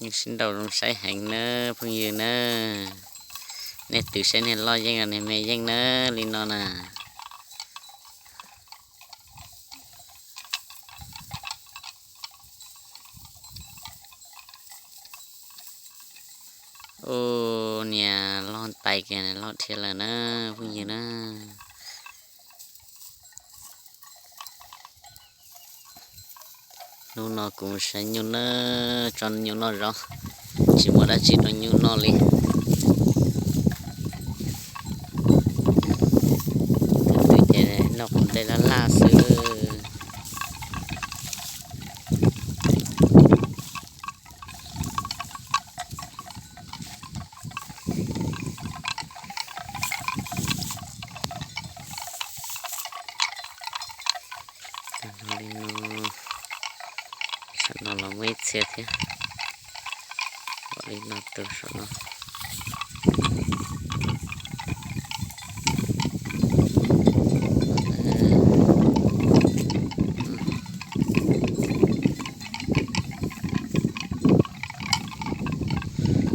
Yeej sib nraus zoo saib heev na phooj ywg na. Nej twv saib niag loj yeej los niag me yeej na, li no na. Ub, niag loj tais kiag, loj dhia lawm na phooj ywg na. Hnub no kuv saib nyuj na, tso nyuj noj zov, tsis muaj dab tsi rau nyuj noj li. Tus twg ces noj quav nplej laj laj xwb. Tag nrho li no, saum no los muaj ib txhia thiab. Li no tus saum no.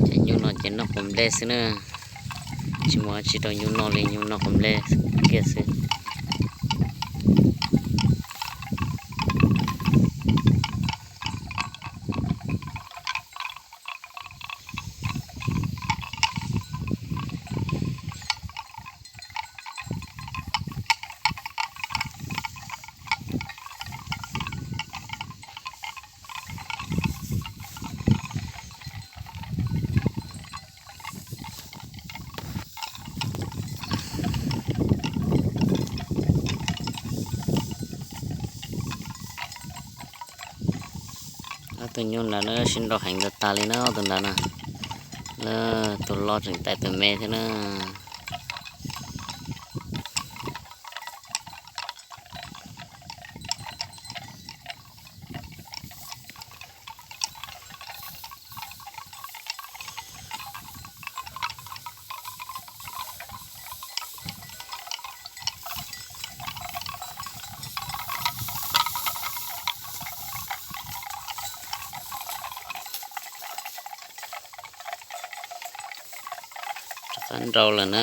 Ces nyuj no ces noj quav nplej xwb na, tsis muaj tsis rau nyuj noj li, nyuj noj quav nplej kiag xwb. Ob tug nyuj nrad na sib nraus heev tag tag li na, ob tug nrad na. Lawm tus loj tseem tais tus me thiab na. Rov qab nrau lawm na.